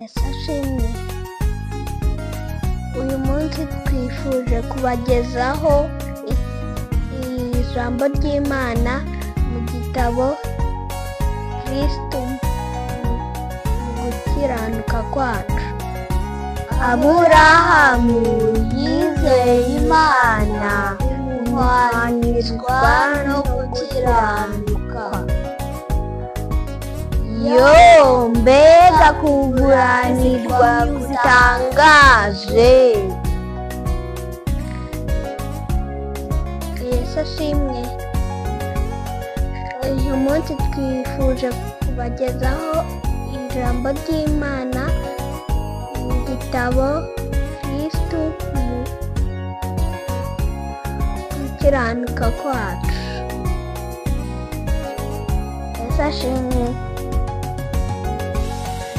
Yesu ashimwe. Uyu munsi twifuje kubagezaho ijambo ry'Imana mu gitabo Kristo mu gukiranuka kwacu. Aburahamu yizeye Imana imuhwanyirizwa no gukiranuka. Yo, mbega kuguranirwa gutangaje! Yesu ashimwe. Uyu munsi twifuje kubagezaho ijambo ry'Imana mu gitabo Kristo mu gukiranuka kwacu. Yesu ashimwe.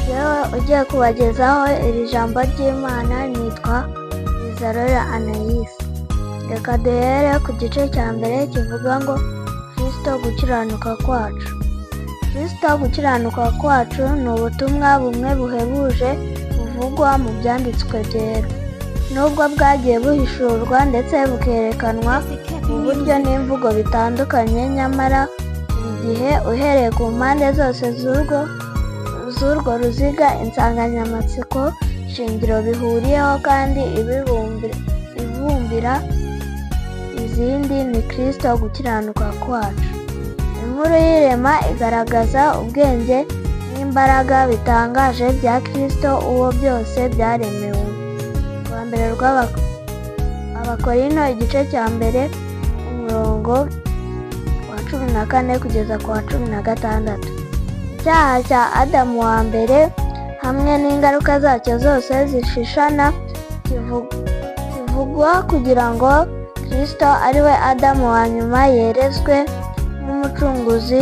Yewe ugiye kubagezaho iri jambo ry'Imana nitwa Izarora Anaïs. Reka duhere ku gice cya mbere kivuga ngo Kristo gukiranuka kwacu. Kristo gukiranuka kwacu ni ubutumwa bumwe buhebuje buvugwa mu byanditswe byera. Nubwo bwagiye buhishurwa ndetse bukerekanwa mu buryo n'imvugo bitandukanye, nyamara buri gihe uhereye ku mpande zose z'urwo ruziga insanganyamatsiko shingiro bihuriyeho kandi ibumbira izindi ni Kristo gukiranuka kwacu. Inkuru y'irema igaragaza ubwenge n'imbaraga bitangaje bya Kristo uwo byose byaremewe. Rwa mbere rw'Abakorinto igice cya mbere umurongo wa 14 kugeza ku wa 16. Icyaha cya Adamu wa mbere hamwe n'ingaruka zacyo zose zishishana kivugwa kugira ngo Kristo ari we Adamu wa nyuma yerezwe nk'umucunguzi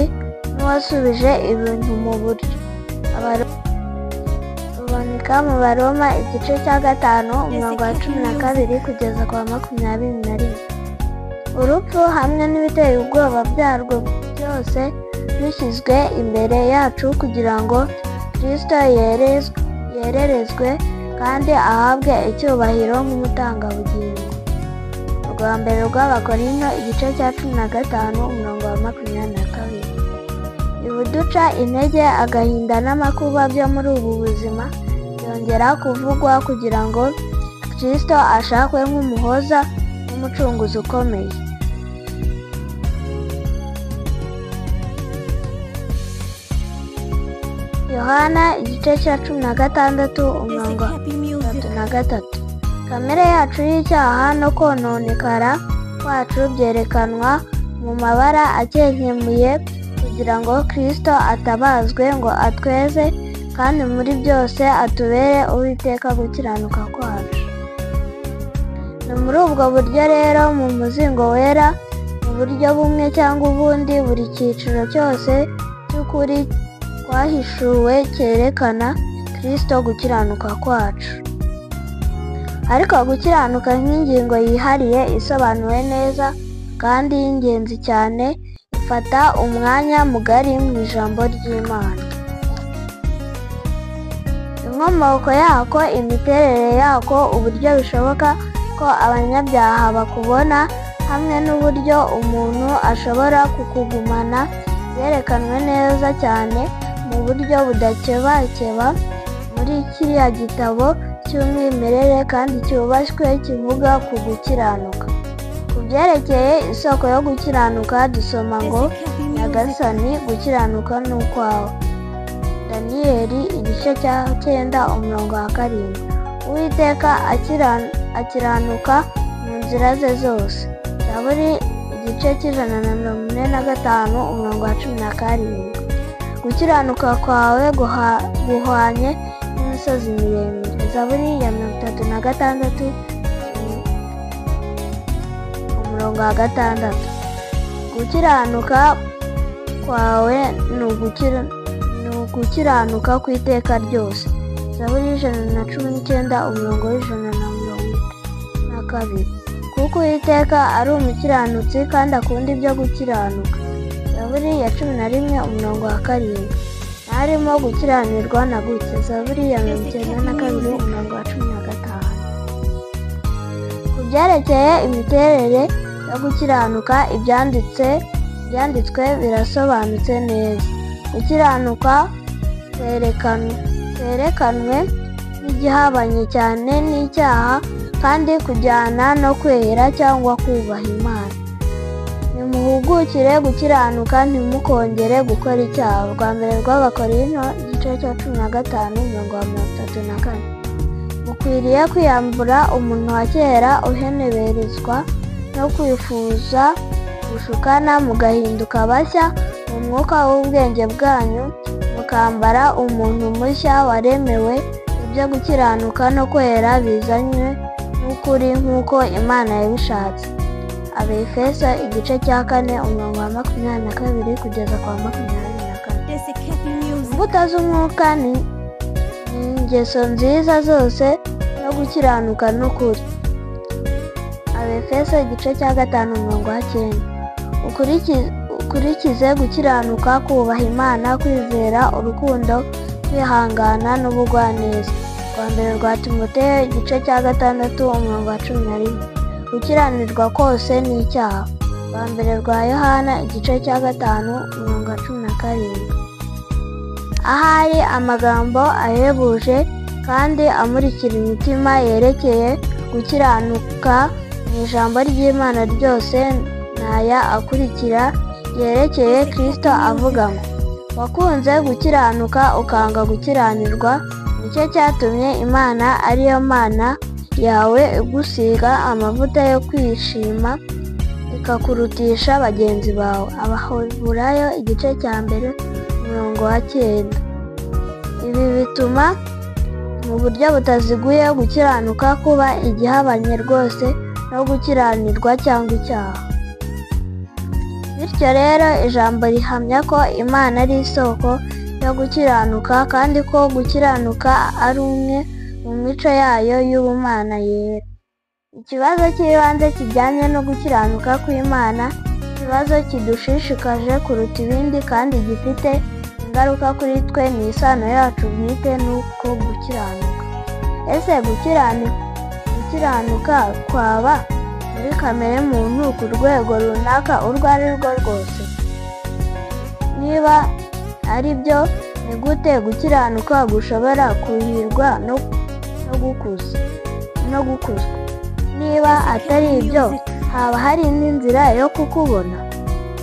n'uwasubije ibintu mu buryo. Ruboneka mu Baroma igice cya 5 umurongo wa 12 kugeza ku wa 21. Urupfu hamwe n'ibiteye ubwoba byarwo byose bishyizwe imbere yacu kugira ngo Kristo yererezwe kandi ahabwe icyubahiro nk'umutangabugingo. Rwa mbere rw'Abakorinto igice cya 15 umurongo wa 22. Ibiduca intege, agahinda n'amakuba byo muri ubu buzima byongera kuvugwa kugira ngo Kristo ashakwe nk'umuhoza n'umucunguzi ukomeye. Yohana igice cya 16 umurongo 33. Kamere yacu y'icyaha no kononekara kwacu byerekanwa mu mabara akenkemuye kugira ngo Kristo atabazwe ngo atweze kandi muri byose atubere Uwiteka gukiranuka kwacu. Ni muri ubwo buryo rero mu muzingo wera, mu buryo bumwe cyangwa ubundi, buri cyiciro cyose cy'ukuri kwahishuwe cyerekana Kristo gukiranuka kwacu. Ariko gukiranuka nk'ingingo yihariye isobanuwe neza kandi y'ingenzi cyane ifata umwanya mugari mu ijambo ry'Imana. Inkomoko yako, imiterere yako, uburyo bishoboka ko abanyabyaha bakubona, hamwe n'uburyo umuntu ashobora kukugumana byerekanwe neza cyane mu buryo budakebakeba muri kiriya gitabo cy'umwimerere kandi cyubashywe kivuga ku gukiranuka. Ku byerekeye isoko yo gukiranuka dusoma ngo Nyagasani gukiranuka ni ukwawe. Daniyeli igice cya 9 umurongo wa 7. Uwiteka akiranuka mu nzira ze zose. Zaburi igice cy'145 umurongo wa 17. Gukiranuka kwawe guhwanye n'imisozi miremire. Zaburi ya 36 umurongo wa 6. Gukiranuka kwawe ni ugukiranuka kw'iteka ryose. Zaburi 119 umurongo w'142. Kuko Uwiteka ari umukiranutsi kandi akunda ibyo gukiranuka. Zaburi ya 11 umurongo wa 7. Ntarimo gukiranirwa na guke. Zaburi ya 92 umurongo wa 15. Ku byerekeye imiterere yo gukiranuka, ibyanditswe birasobanutse neza. Gukiranuka kwerekanwe nk'igihabanye cyane n'icyaha kandi kujyana no kwera cyangwa kubaha Imana. Nimuhugukire gukiranuka, ntimukongere gukora icyaha. Urwa mbere rw'Abakorinto igice cya 15 umurongo wa 34. Mukwiriye kwiyambura umuntu wa kera uheneberezwa no kwifuza gushukana, mugahinduka bashya mu mwuka w'ubwenge bwanyu, mukambara umuntu mushya waremewe ibyo gukiranuka no kwera bizanywe n'ukuri nk'uko Imana yabishatse. Abefeso igice cya 4 umurongo wa 22 kugeza kwa 24. Imbuto z'umwuka ni ingeso nziza zose no gukiranuka n'ukuri. Abefeso igice cya 5 umurongo wa 9. Ukurikize gukiranuka, kubaha Imana, kwizera, urukundo, kwihangana n'ubugwaneza. Rwa mbere rwa Timoteyo igice cya 6 umurongo wa 11. Gukiranirwa kose ni icyaha. Rwa mbere rwa Yohana igice cya 5 umurongo wa 17. Ahari amagambo ahebuje kandi amurikira imitima yerekeye gukiranuka mu ijambo ry'Imana ryose n'aya akurikira yerekeye Kristo avuga ngo: wakunze gukiranuka ukanga gukiranirwa, nicyo cyatumye Imana ariyo Mana yawe igusiga amavuta yo kwishima ikakurutisha bagenzi bawe. Abaheburayo igice cya 1 umurongo wa 9. Ibi bituma mu buryo butaziguye gukiranuka kuba igihabanye rwose no gukiranirwa cyangwa icyaha. Bityo rero ijambo rihamya ko Imana ari isoko yo gukiranuka kandi ko gukiranuka ari umwe mu mico yayo y'ubumana yera. Ikibazo cy'ibanze kijyanye no gukiranuka kw'Imana, ikibazo kidushishikaje kuruta ibindi kandi gifite ingaruka kuri twe, ni isano yacu bwite n'uko gukiranuka. Ese gukiranuka kwaba muri kamere muntu ku rwego runaka urwo ari rwo rwose? Niba ari byo, ni gute gukiranuka gushobora kuhirwa no gukuzwa? Niba atari ibyo, haba hari indi nzira yo kukubona?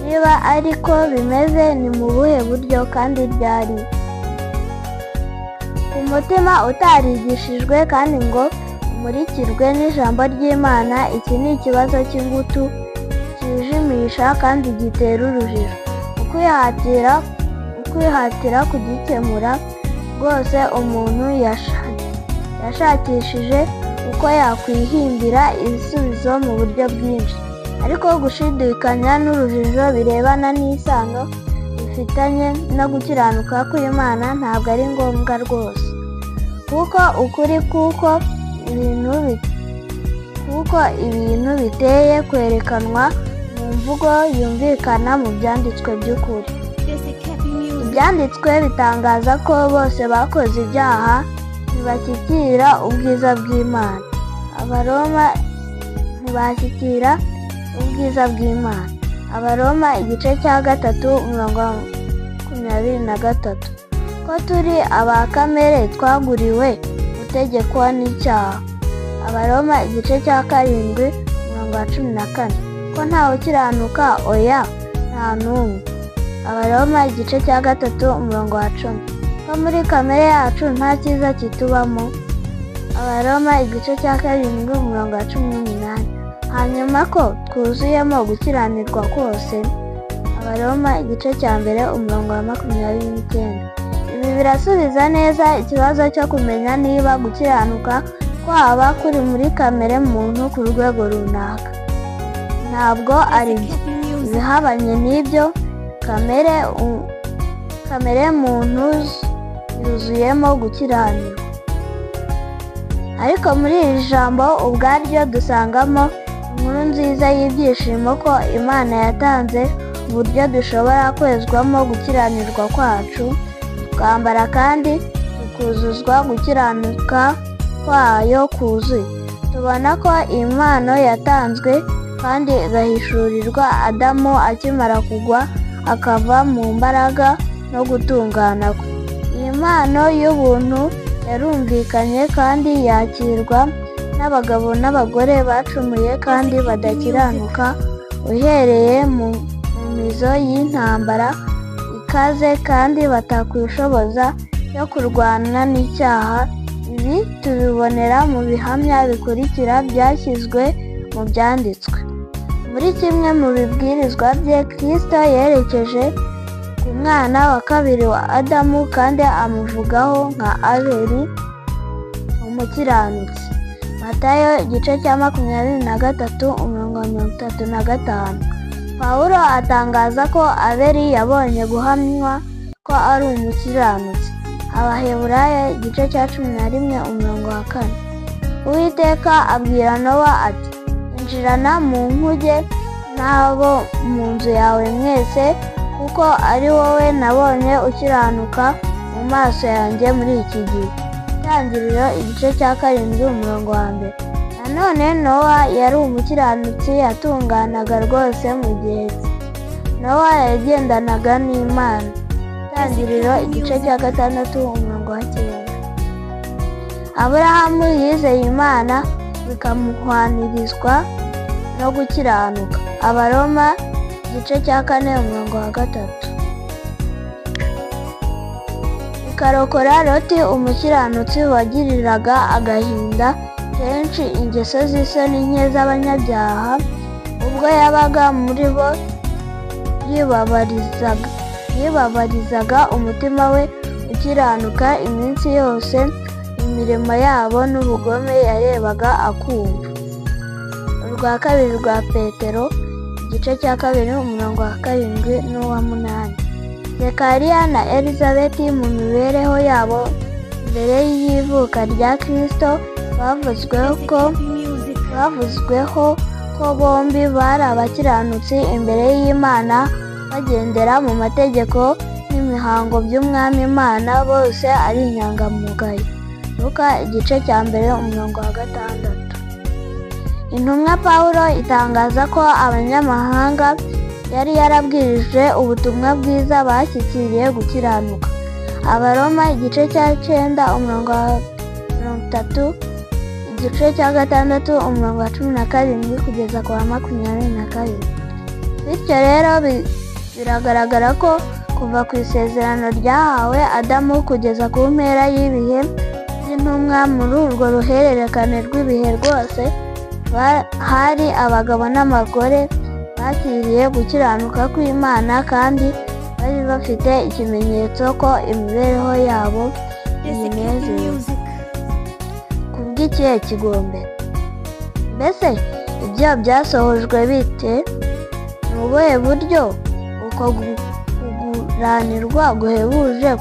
Niba ariko bimeze, ni mu buhe buryo kandi ryari? Ku mutima utarigishijwe kandi ngo umurikirwe n'ijambo ry'Imana, iki ni ikibazo cy'ingutu cyijimisha kandi gitera urujijo. Ukwihatira kugikemura rwose, umuntu yashakishije uko yakwihimbira ibisubizo mu buryo bwinshi, ariko gushidikanya n'urujijo birebana n'isano bifitanye no gukiranuka kw'Imana ntabwo ari ngombwa rwose, kuko ukuri kuko ibintu biteye kwerekanwa mu mvugo yumvikana mu byanditswe by'ukuri. Ibyanditswe bitangaza ko bose bakoze ibyaha ntibashyikira ubwiza bw'Imana. Abaroma ntibashyikira ubwiza bw'Imana. Abaroma igice cya 3 umurongo wa 23. Ko turi aba kamere twaguriwe gutegekwa n'icyaha. Abaroma igice cya 7 umurongo wa 14. Ko ntawe ukiranuka, oya, nta n'umwe. Abaroma igice cya 3 umurongo wa 10. Ko muri kamere yacu nta cyiza kitubamo. Abaroma igice cya 7 umurongo wa 18. Hanyuma ko twuzuyemo gukiranirwa kose. Abaroma igice cya 1 umurongo wa 29. Ibi birasubiza neza ikibazo cyo kumenya niba gukiranuka kwaba kuri muri kamere muntu ku rwego runaka. Ntabwo ari byo. Ibihabanye n'ibyo, kamere muntu yuzuyemo gukiranirwa. Ariko muri iri jambo ubwaryo dusangamo inkuru nziza y'ibyishimo ko Imana yatanze uburyo dushobora kwezwamo gukiranirwa kwacu Tukambara kandi tukuzuzwa gukiranuka kwayo kuzuye. Tubona ko impano yatanzwe kandi igahishurirwa Adamu akimara kugwa akava mu mbaraga no gutungana kwe. Iyi mpano y'ubuntu yarumvikanye kandi yakirwa n'abagabo n'abagore bacumuye kandi badakiranuka, uhereye mu mizo y'intambara ikaze kandi batakwishoboza yo kurwana n'icyaha. Ibi tubibonera mu bihamya bikurikira byashyizwe mu byanditswe. Muri kimwe mu bibwirizwa bye, Kristo yerekeje ku mwana wa kabiri wa Adamu kandi amuvugaho nka Abeli umukiranutsi. Matayo igice cya 23 umurongo wa 35. Pawulo atangaza ko Abeli yabonye guhamywa ko ari umukiranutsi. Abaheburayo igice cya 11 umurongo wa 4. Uwiteka abwira Nowa ati: injirana mu nkuge n'abo mu nzu yawe mwese, kuko ari wowe nabonye ukiranuka mu maso yanjye muri iki gihe. Itangiriro igice cya 7 umurongo wa 1. Nanone Nowa yari umukiranutsi, yatunganaga rwose mu gihe cye. Nowa yagendanaga n'Imana. Itangiriro igice cya 6 umurongo wa 9. Aburahamu yizeye Imana bikamuhwanirizwa no gukiranuka. Abaroma igice cya 4 umurongo wa 3. Ikarokora Loti umukiranutsi wagiriraga agahinda kenshi ingeso z'isoni nke z'abanyabyaha, ubwo yabaga muri bo yibabarizaga umutima we ukiranuka iminsi yose imirimo yabo n'ubugome yarebaga akumva. Urwa kabiri rwa Petero igice cya 2 umurongo wa 7 n'uwa 8. Zekariya na Elizabeti mu mibereho yabo mbere y'ivuka rya Kristo bavuzweho ko bombi bari abakiranutsi imbere y'Imana, bagendera mu mategeko n'imihango by'Umwami Imana, bose ari inyangamugayo. Luka igice cya 1 umurongo wa 6. Intumwa Pawulo itangaza ko abanyamahanga yari yarabwirije ubutumwa bwiza bashyikiriye gukiranuka. Abaroma igice cya 9 umurongo wa 30, igice cya 6 umurongo wa 17 kugeza ku wa 22. Bityo rero biragaragara ko kuva ku isezerano ryahawe Adamu kugeza ku mpera y'ibihe by'intumwa, muri urwo ruhererekane rw'ibihe rwose hari abagabo n'abagore bakiriye gukiranuka kw'Imana kandi bari bafite ikimenyetso ko imibereho yabo iyinezeza. Kubw'ikihe kigombe? Mbese ibyo byasohojwe bite? Ni ubuhe buryo uko kuguranirwa guhebuje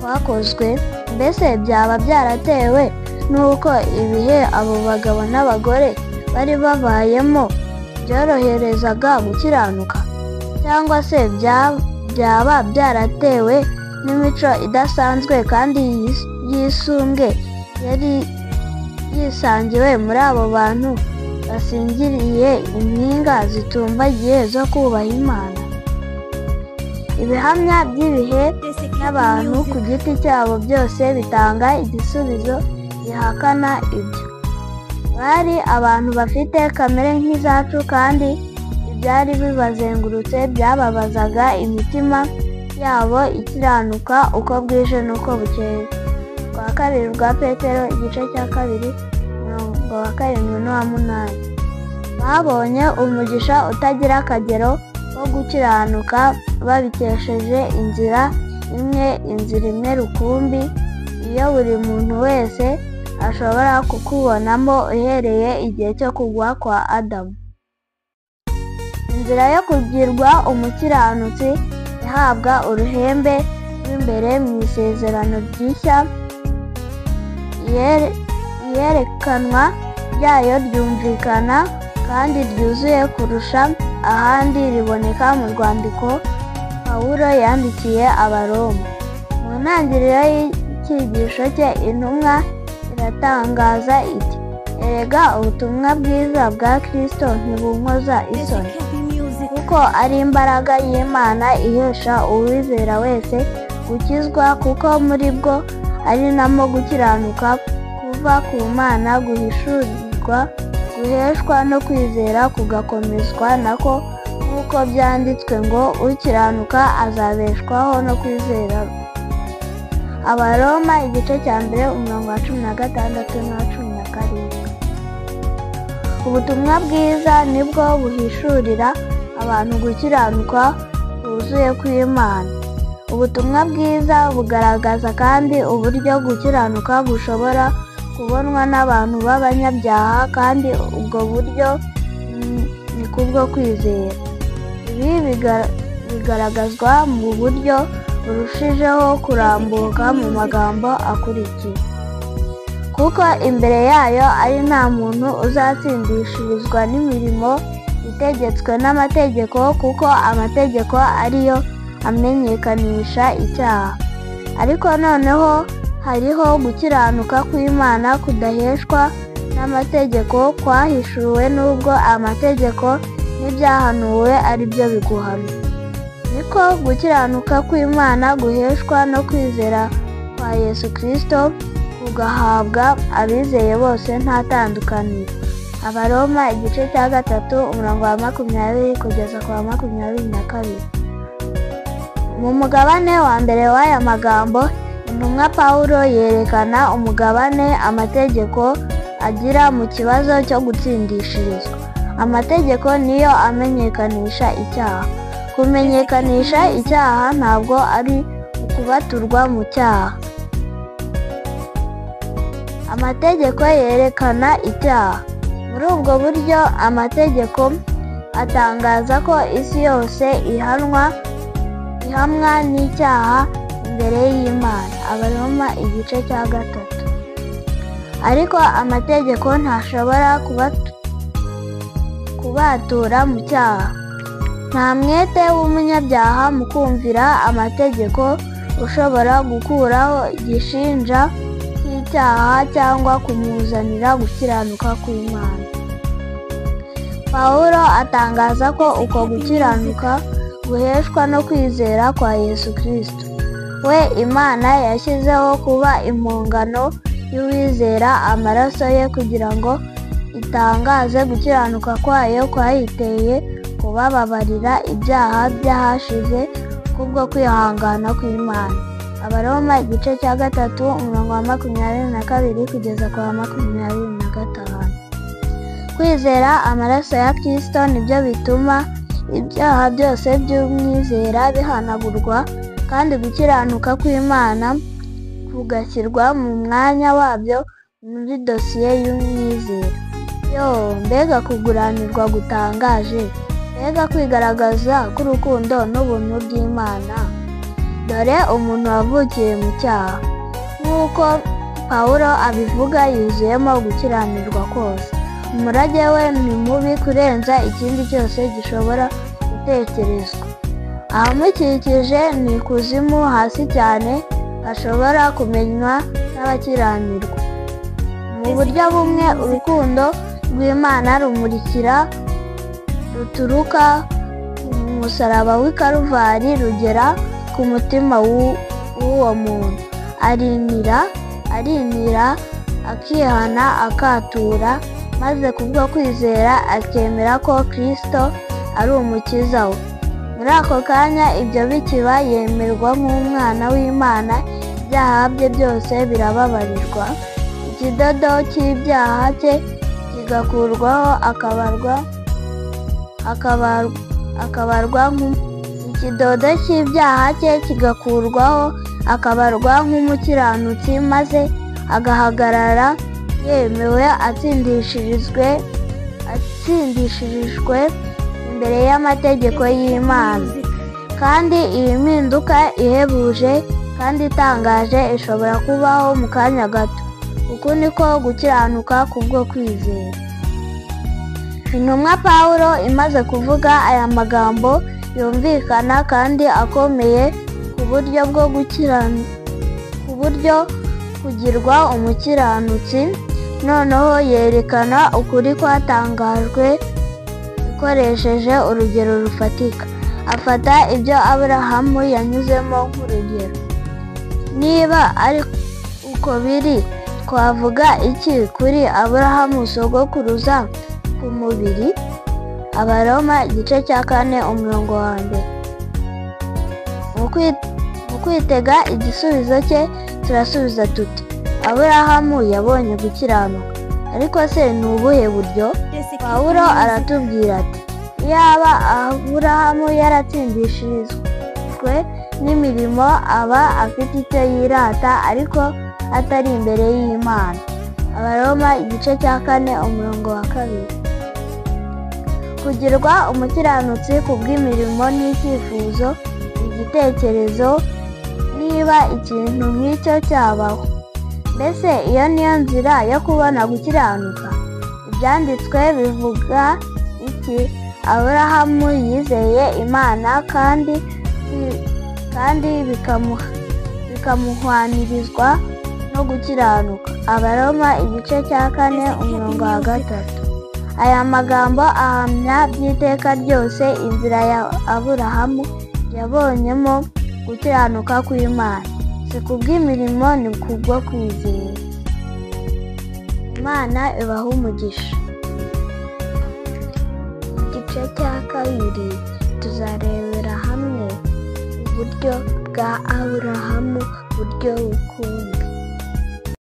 kwakozwe? Mbese byaba byaratewe n'uko ibihe abo bagabo n'abagore bari babayemo byoroherezaga gukiranuka, cyangwa se byaba byaratewe n'imico idasanzwe kandi yisumbwe yari yisangiwe muri abo bantu basingiriye impinga zitumbagiye zo kubaha Imana? Ibihamya by'ibihe n'abantu ku giti cyabo byose bitanga igisubizo gihakana ibyo. Bari abantu bafite kamere nk'izacu, kandi ibyari bibazengurutse byababazaga imitima yabo ikiranuka uko bwije n'uko bukeye. Rwa kabiri rwa Petero igice cya 2 umurongo wa 7 n'uwa 8. Babonye umugisha utagira akagero wo gukiranuka babikesheje inzira imwe, inzira imwe rukumbi, iyo buri muntu wese ashobora kukubonamo uhereye igihe cyo kugwa kwa Adamu. Inzira yo kugirwa umukiranutsi ihabwa uruhembe rw'imbere mu isezerano rishya, iyerekanwa ryayo ryumvikana kandi ryuzuye kurusha ahandi riboneka mu rwandiko Pawulo yandikiye Abaroma. Mu ntangiriro y'icyigisho cye, intumwa iratangaza iti: "Erega ubutumwa bwiza bwa Kristo ntibunkoza isoni, kuko ari imbaraga y'Imana ihesha uwizera wese gukizwa, kuko muri bwo ari namo gukiranuka kuva ku Mana guhishurirwa, guheshwa no kwizera kugakomezwa nako, nk'uko byanditswe ngo: 'Ukiranuka azabeshwaho no kwizera.'" Abaroma igice cya 1, umurongo wa 16 n'uwa 17. Ubutumwa bwiza nibwo buhishurira abantu gukiranuka kuzuye kw'Imana. Ubutumwa bwiza bugaragaza kandi uburyo gukiranuka gushobora kubonwa n'abantu b'abanyabyaha, kandi ubwo buryo ni kubwo kwizera. Ibi bigaragazwa mu buryo burushijeho kurambuka mu magambo akurikira: "Kuko imbere yayo ari nta muntu uzatsindishirizwa n'imirimo itegetswe n'amategeko, kuko amategeko ariyo amenyekanisha icyaha. Ariko noneho hariho gukiranuka kw'Imana kudaheshwa n'amategeko kwahishuwe, n'ubwo amategeko n'ibyahanuwe ari byo biguhamya. Niko gukiranuka kw'Imana guheshwa no kwizera kwa Yesu Kristo, kugahabwa abizeye bose nta tandukaniro." Abaroma igice cya 3, umurongo wa 20 kugeza ku wa 22. Mu mugabane wa mbere w'aya magambo, intumwa Pawulo yerekana umugabane amategeko agira mu kibazo cyo gutsindishirizwa. Amategeko niyo amenyekanisha icyaha. Kumenyekanisha icyaha ntabwo ari ukubaturwa mu cyaha. Amategeko yerekana icyaha. Muri ubwo buryo, amategeko atangaza ko isi yose ihamwa n'icyaha imbere y'Imana. Abaroma igice cya 3. Ariko amategeko ntashobora kubatura mu cyaha. Nta mwete w'umunyabyaha mu kumvira amategeko ushobora gukuraho igishinja cy'icyaha cyangwa kumuzanira gukiranuka kw'Imana. Pawulo atangaza ko uko gukiranuka guheshwa no kwizera kwa Yesu Kristo, we Imana yashyizeho kuba impongano y'uwizera amaraso ye, kugira ngo itangaze gukiranuka kwayo kwayiteye kubababarira ibyaha by'ahashize kubwo kwihangana kw'Imana. Abaroma igice cya 3, umurongo wa 22 kugeza ku wa 25. Kwizera amaraso ya Kristo nibyo bituma ibyaha byose by'umwizera bihanagurwa, kandi gukiranuka kw'Imana kugashyirwa mu mwanya wabyo muri dosiye y'umwizera. Yo, mbega kuguranirwa gutangaje! Mbega kwigaragaza k'urukundo n'ubuntu bw'Imana! Dore umuntu wavukiye mu cyaha, nk'uko Pawulo abivuga, yuzuyemo gukiranirwa kose. Umurage we ni mubi kurenza ikindi cyose gishobora gutekerezwa. Ahamukikije ni ikuzimu hasi cyane hashobora kumenywa n'abakiranirwa. Mu buryo bumwe, urukundo rw'Imana rumurikira ruturuka ku musaraba w'i Karuvari rugera ku mutima w'uwo muntu. Arinira, akihana, akatura, maze kubwo kwizera akemera ko Kristo ari umukiza we. Muri ako kanya ibyo bikiba, yemerwa nk'umwana w'Imana, ibyaha bye byose birababarirwa, ikidodo cy'ibyaha cye kigakurwaho, akabarwa ikidodo cy'ibyaha cye kigakurwaho, akabarwa nk'umukiranutsi, maze agahagarara yemewe, atsindishirijwe imbere y'amategeko y'Imana. Kandi iyi mpinduka ihebuje kandi itangaje ishobora kubaho mu kanya gato. Uku niko gukiranuka kubwo kwizera. Intumwa Pawulo imaze kuvuga aya magambo yumvikana kandi akomeye ku buryo bwo buryo kugirwa umukiranutsi. Noneho yerekana ukuri kwatangajwe ikoresheje urugero rufatika, afata ibyo Aburahamu yanyuzemo nk'urugero. Niba ari uko biri, twavuga iki kuri Aburahamu sogokuruza ku mubiri? Abaroma igice cya 4 umurongo wa 1. Mu kwitega igisubizo cye turasubiza tuti: Aburahamu yabonye gukiranuka. Ariko se ni ubuhe buryo? Pawulo aratubwira ati: iyaba Aburahamu yaratsindishirijwe n'imirimo, aba afite icyo yirata, ariko atari imbere y'Imana. Abaroma igice cya 4 umurongo wa 2. Kugirwa umukiranutsi kubw'imirimo n'icyifuzo, igitekerezo, niba ikintu nk'icyo cyabaho. Mbese iyo niyo nzira yo kubona gukiranuka? Ibyanditswe bivuga iki? Aburahamu yizeye Imana kandi bikamuhwanirizwa no gukiranuka. Abaroma igice cya 4 umurongo wa 3. Aya magambo ahamya by'iteka ryose inzira ya Aburahamu yabonyemo gukiranuka kw'Imana. Si kubw'imirimo, ni kubwo kwizera. Imana ibaha umugisha. Igice cya 2 tuzarebera hamwe uburyo bwa Aburahamu, buryo bukungu.